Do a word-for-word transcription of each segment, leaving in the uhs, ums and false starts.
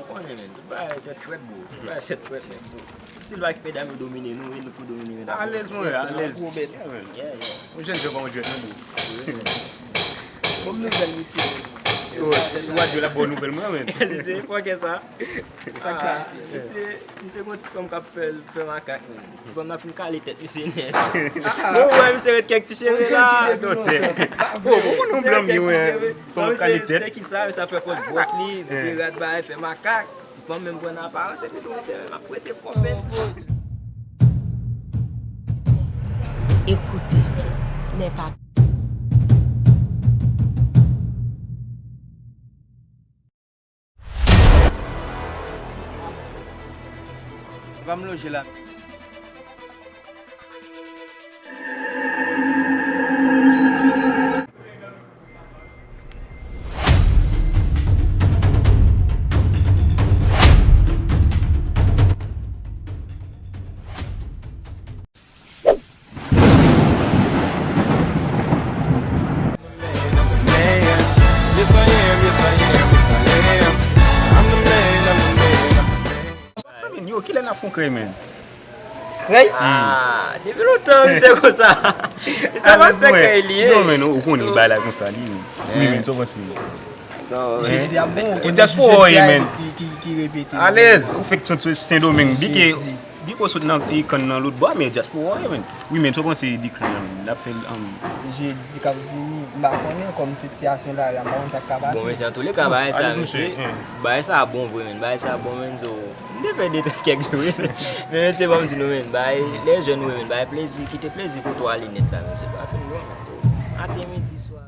Konnen, men, tout bagay tèt frèt, bro. Tout bagay tèt frèt, men, bro. Si l pa kite medam yo domine nou, e nou pou domine medam yo. Alèz, mon frè, alèz. Yeah, yeah. Yon jèn jan pa yon jwèt, non, bro. Bon nouvèl, mesye. Yo, si w a di w la bon nouvèl, mwen, men. Si se fòkè sa. Ah, misye, misye gon ti fanm k ap fè l fè makak, men. Ti fanm nan fin kale tèt misye nèt. Bon, wè, misye ret kèk ti cheve la. Bon, bon, nou blanm li, wè. Fanm kale tèt. Se ki sa, sa fè pòz bwòs li, mete rad, bagay, fè makak. Ti fanm menm pran aparans, epi tou misye menm ap prete kòb, men. Écoutez n'est pas Va m lonje la. Yes, I am, yes, I am, yes, I am. I'm the man, I'm the man, I'm the man. Sa vin, yo, kilè n ap fè yon krèy, men? Krèy? Ah, depi lontan, misye konsa. Misye pa sèk krèy li ye. Non, men, ou konnen bagay la konsa, li. Wi, men, tou konsa. Jodi a, men, e dyaspora w ye, men. Alèz, ou fèk sot Sendomeng, bike. Biko sot nan e kann nan lòt bò a, men dyaspora w ye, men. Wi, men, sa w panse de krèy la, men? L ap fè l, um, jedi k ap vini, m pa konnen, kòm sitiyasyon la, la, m pa konn sa k ka pase. Bon, men, se antouleka, bagay sa, mesye, bagay sa bon vre, men, bagay sa bon, men, so, m te fè de twa kèk jou, wi. Men, mesye, ban m di nou, men, bagay, lè jèn, wi, men, bagay plezi, kite plezi kote w ale nèt la, mesye, pa fin bon, men, so, maten, midi, swa.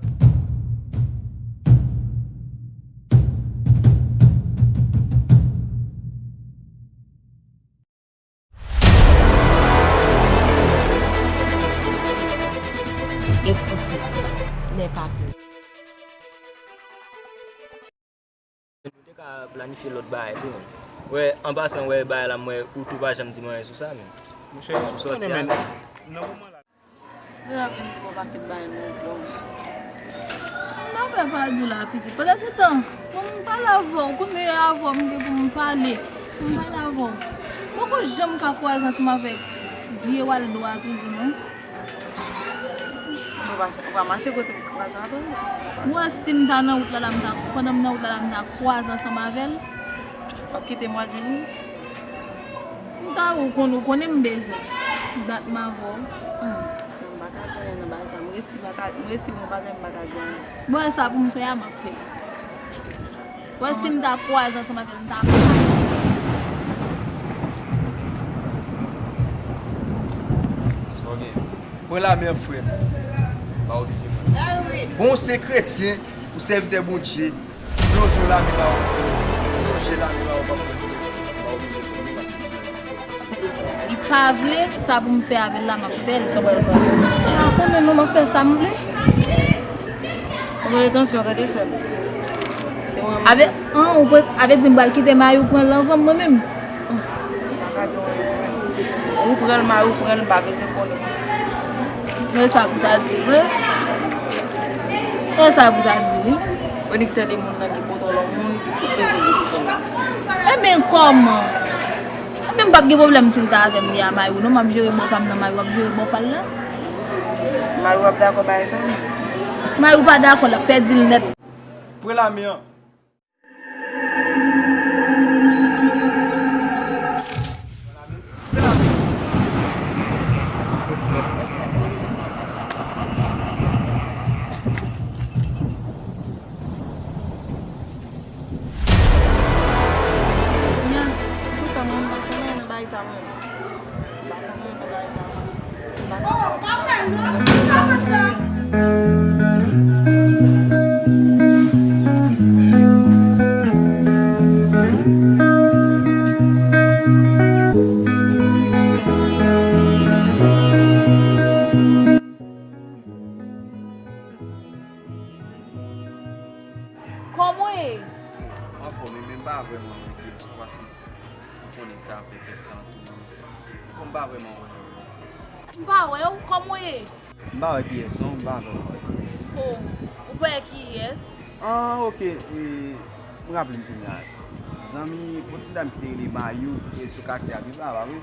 Écoutez n'est pas peur. Nou te ka planifye lòt bagay tou, men. Wè, an pasan, wè, bagay la, m wè, ou tou pa janm di m anyen sou sa, men. Monchè, sou sòti a, men. Nan moman la. Lè n ap vin di m yon pakèt bagay non, blanch. M pa fè pa di w la, pitit. Pandan se tan, bon, m pale avè w. Kounye a avè w m gen pou m pale. M pale avè w. Poko janm ka kwaze ansanm avèk vye Waldo a toujou, non. Ou pa, ou pa mache kote pou kwaze avè l, sa. Ou wè, si m ta nan wout la, la, m ta, pandan m nan wout la, la, m ta kwaze ansanm avè l. W ap kite m w al jwenn li? M ta, ou konn, ou konnen m bezwen dat m avè w. Hmm, m pa ka di anyen nan bagay sa. M resi pa ka, m resi yon bagay m pa ka di anyen. Bon, e sa pou m fè a, m ap fè. Bon, si m ta kwaze ansanm avè l, m ta pran. Pran lame an, frè m. Pa oblije pran. Bon, ou se kretyen, ou sèvitè Bondye. Plonje lame ba ou. Plonje lame ba ou, pa pran frè m. Pa oblije pran. Li pa vle, sa pou m fè avè l la, m ap fè l. Sa pral fè? M pa konnen non, m ap fè sa m vle. Ou mete tansyon, tande sè m. Se mwen menm. Avè, an, ou pral, avè di m pral kite mari w pran l anvan m, mwen menm? M pa ka di w anyen mwen menm. Ou pran l, mari w pran l, m pa bezwen konnen. E sa pou ta di vre? E sa pou ta di wi? Ou nik tande moun nan ki kontan lòt moun, ou bezwen di kontan. Enben kòman? Enben m p ap gen pwoblèm si l ta avè m li a mari w non, m ap jere bò pa m nan, mari w ap jere bò pa l la. Mari w ap dakò bay sa? Mari w pa dakò, l ap pèdi l nèt. Pran lame an. Kòman w ye? M anfòm wi, men m pa vrèman wè pyès mwen paske ou konnen sa fè kèk tan tou. Kòm m pa vrèman wè pyès. M pa wè w, kòman w ye? M pa wè kiyès non, m pa vrèman wè kiyès. Oh, ou pa wè kiyès? Ah, ok, e, m raple m kounye a. Zanmi, pou ti dam ki te rele Mayou, ki te sou katye a, viv la, pa vre?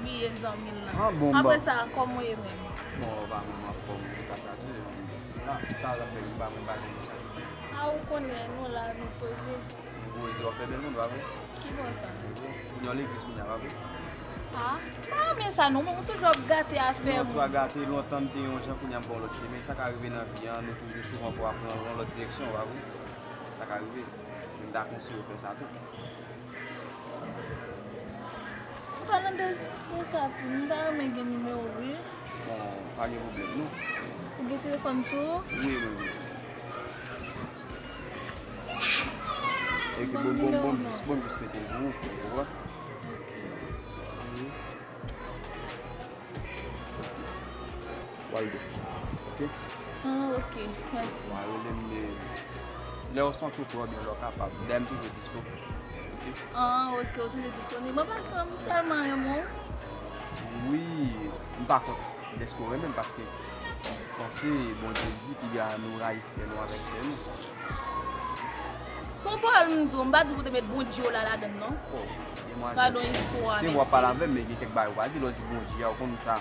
Wi, e zanmi l lan. Ah, bon, bon. Apre sa, kòman w ye menm? Bon, pa menm anfòm, se pa sa tou. Ah, sa la fè, m pa, m pa gen sa. Ah, ou konnen, nou la, nou poze. Nou poze, w ap fè bèl moun, pa vre? Ki bò sa? Kounye a w legliz kounye a, pa vre? Ah, m pa renmen sa non, men ou toujou ap gate afè moun. Non, se pa gate, lontan m te yon jan, kounye a m pran yon lòt chemen. Sa ka rive nan vi a, nou toujou souvan fò w ap pran yon lòt direksyon, pa vre? Sa ka rive. M ta konseye w fè sa tou. An palan de, de sa tou, m ta renmen gen nimewo w wi. Bon, pa gen pwoblèm non. Ou gen telefòn sou ou? Wi, mwen gen. Epi bon, bon, bon, bon, jis mete l pou ou, ou wè. Waldo. Ok? Ah, ok. Mèsi. Wa rele m, e, lè w santi w prè oubyen lè w kapab. Dayè m toujou dispo. Ok? Ah, ok. Ou toujou disponib. Mwen pa santi m tèlman renmen w. Wi, m pa kont dèske w renmen m paske m panse Bondye di piga nou rayi frè nou avèk sè nou. Se yon pawòl m di w, m pa di w pou te met Bondye w la ladann non. Oh, demwazèl. Gade yon istwa, mesye. Se w ap pale avè m, men gen kèk bagay ou pa di, lè w di Bondye a, ou konn sa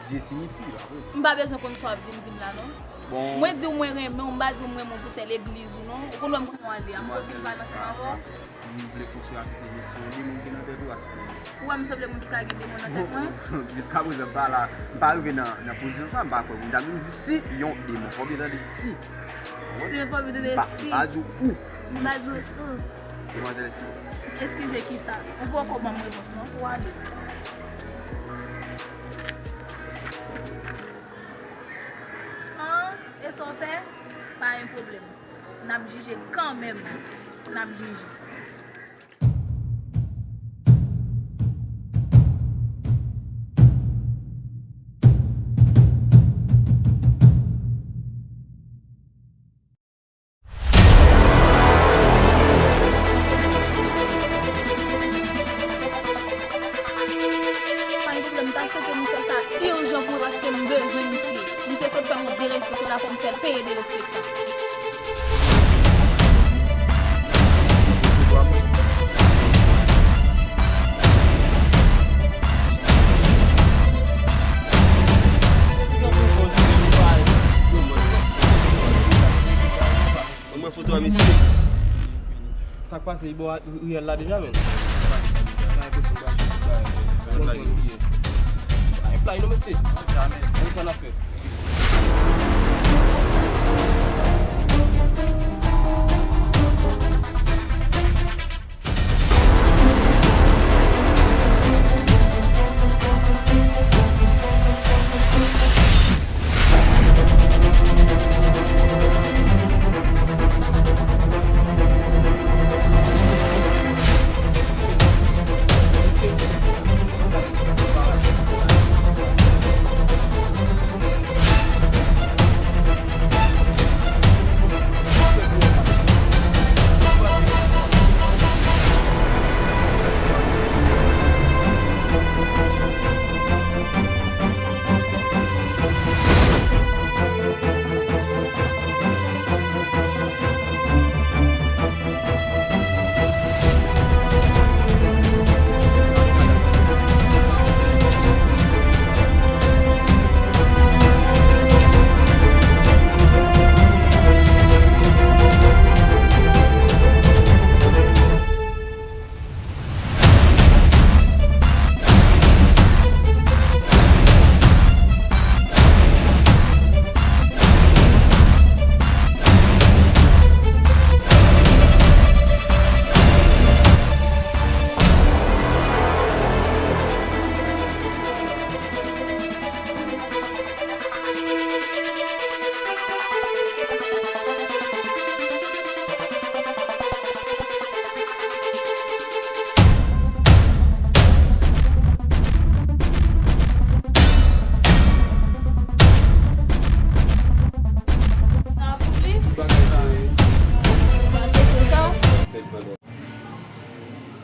Dye siyifi, pa vre? M pa bezwen konn sa w ap vin di m la non. Bon. Mwen di w mwen renmen w, m pa di w m renmen w pou sèl legliz ou non. Ou konn wè m kòman w ale a, m pwofil pale ansanm avè w. M vle konsiyansite mesye, yon demon ki nan tèt ou a, se pou ou. Ou wè m sanble moun ki ka gen demon nan tèt mwen? Jiskaprezan, m pa la, m pa rive nan, nan pozisyon sa, m pa kwè moun ta vin di si yon demon. Fò w byen tande si. Si, fò w byen tande si. M pa di w ou. M pa di w ou. Demwazèl, eskize. Eskize kisa? Ou poko ban m repons non, pou w ale. An, e sa w fè? Pa gen pwoblèm. N ap jije kanmenm. N ap jije. Pa gen pwoblèm, m ta swete nou fè sa ijan pou mwen paske m bezwen misye. Misye sot fè m yon derespektan, la fò m fè l peye derespektan. Mwen foto a misye. Sa k pase, li bò riyèl la deja, menn? Ay, fly non, mesye. Ann sa n ap fè.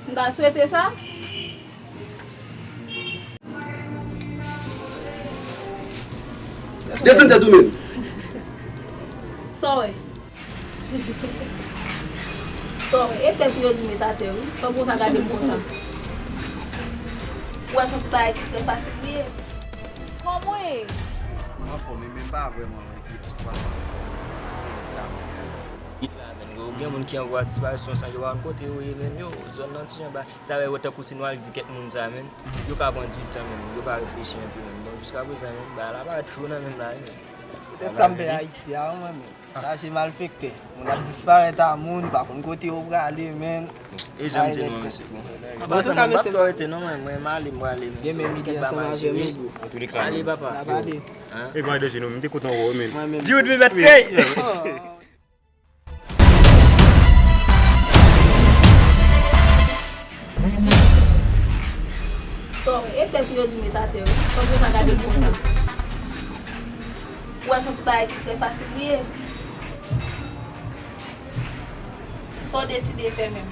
M ta swete sa. Desann tèt ou menm. Sa w wè? Sò, e tèt ou yo di w met atè, wi. Fòk ou ta gade m konsa. Ou wè se yon ti bagay ki trè fasil li ye. Kòman w ye? Mwen anfòm, men m pa vrèman wè ki espas sa. Gen moun ki an voie de disparition san yo pa konn kote yo ye, men yo, zòn nan ti jan ba. Sa vle di tankou si nou al di kèk moun sa, men yo ka pran di tan, men yo pa reflechi anpil, men bon, jiska prezan, men bagay la parèt flou nan men m la, men. Petèt sa m fè Ayiti a, mwen, men. Chaje malfektè. Moun ap disparèt a moun, pa konn kote yo prale, men. E jan m di nou, mesye, bon. Antouka, mesye, m p ap twò rete, non, mwen, mwen, m ale, m prale, men. Gen men midi ansanm avè m, wi, bro. Antouka, ale, papa. N ap ale. E pa danje, non, m te kontan wè w, men. Mwen menm. Di w di mèt kèy! Sò, e tèt ou yo di w met atè, wi. Fòk ou ta gade l konsa. Ou wè se yon ti bagay ki trè fasil li ye. Sa w deside fè menm.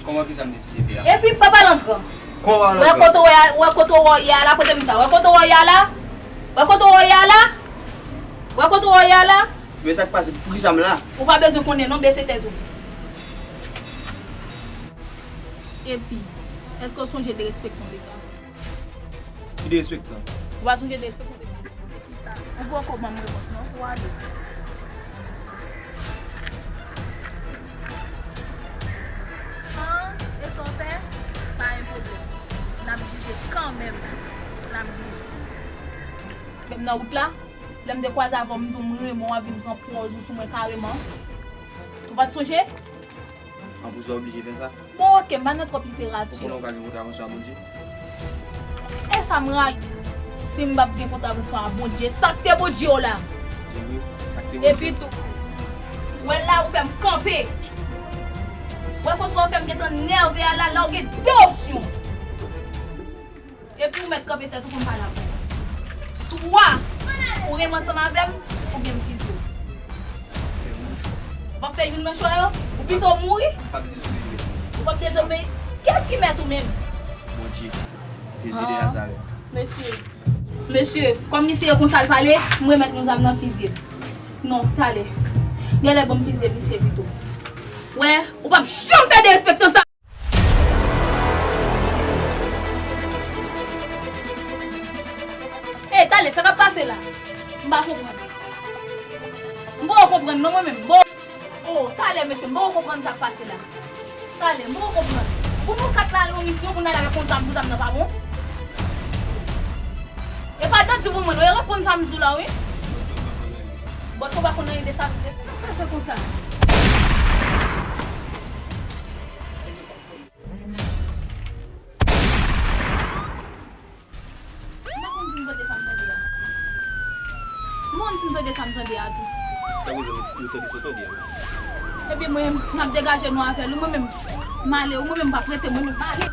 Kòman, kisa m deside fè a? Epi pa pale an gran. Kòman pale an gran? Wè kote w wè, wè kote w wè w ye a la, kote m sa. Wè kote w wè w ye a la? Wè kote w wè w ye a la? Wè kote w wè w ye a la? Men sa k pase? Poukisa m la? Ou pa bezwen konnen non, bese tèt ou. Epi, èske w sonje derespektan w te fè? Ki derespektan? Ou pa sonje derespektan w te fè? Ou poko ban m repons non, pou ale. An, e sa w fè? Pa gen pwoblèm. N ap jije kanmenm. N ap jije. Menm nan wout la, lè m te kwaze avè w, m di w m renmen w, w ap vin pran pòz ou sou mwen kareman. Ou pa t sonje? An plis, w oblije fè sa? Bon, oke, m pa nan twòp literati. Ou konnen w ka gen kontravansyon a Bondye? E sa m rayi. Si m p ap gen kontravansyon a Bondye, sa k te Bondye w la? Epi tou, wè la ou fè m kanpe. Wè kontwa ou fè m gentan nève a la, la ou gen de opsyon. Epi ou mèt kanpe tèt ou pou m pale avè w. Swa ou renmen ansanm avè m, oubyen m fizye w. Ou p ap fè youn nan chwa yo? Ou pito mouri? Ou p ap dezobeyi? Kiyès ki mèt ou menm? Bondye. Jezi de Nazarèt. Mesye. Mesye, kòm misye konsa l pale, m remèt nou zam nan fizye l. Non, talè. Genlè ban m fizye misye pito. Wè, ou p ap janm fè derespektan sa. Ey, talè, sa k ap pase la? M pa konprann. M poko konprann non, mwen menm. M poko, oh, talè, mesye, m poko konprann sa k pase la. Talè, m poko konprann. Pou nou kat la al nan misyon, pou n al avèk yon zam, pou zam nan pa bon? E pa dan di pou mwen, non, e reponn sa m di w la, wi. Bòs ou pa konn anyen de sa, de sa k pase konsa. M pa konn si m tande sa m tande a. M pa konn si m tande sa m tande a tou. Jiskaprezan, nou tande sa w tande a. Ebyen, mwen, n ap degaje nou avè l. Ou mwen menm, m ale. Ou mwen menm, m p ap rete. Mwen menm, m ale.